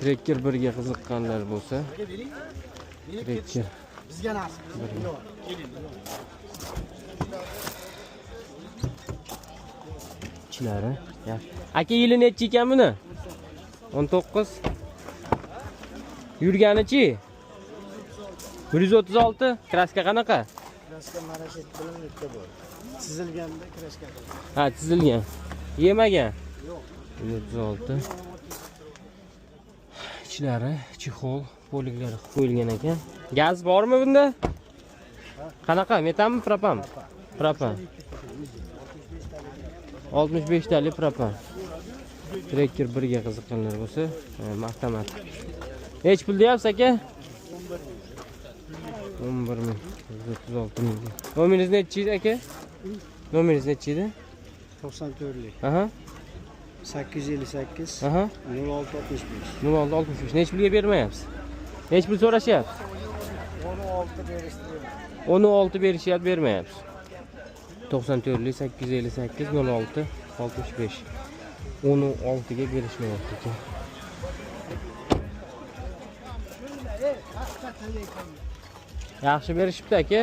Trekker birga qiziqqanlar bo'lsa, Trekker Bizga nasib. ichlari yaxshi. Aka, yili nechi ekan buni? 19. Yurganichi? 136. Kraska qanaqa? Kraska marashet bilan bitta bor. Chizilganda kraska. Ha, chizilgan. Yemagan. Yo'q. 136. Ichlari chexol, poliklari qilib qo'yilgan ekan. Gaz bormi bunda? Qanaqa? Metanmi, propanmi? Propan. 65 talik propan. Trekker birga qiziqqanlar bo'lsa, avtomat. Nechi pul deyapsiz, aka? 11 ming, 136 ming. Nomeringiz nechi edi, aka? Nomeringiz nechi edi? 94lik. Aha, 858 aha. 0665. 0665. Nechi pulga bermayapsiz? Nechi pul so'rashyapsiz? 16 berishdi. 16 berishyapti, bermayapsiz. 94 858 06 65. 16 ga berishmayapti ekan. Yaxshi berishibdi, aka.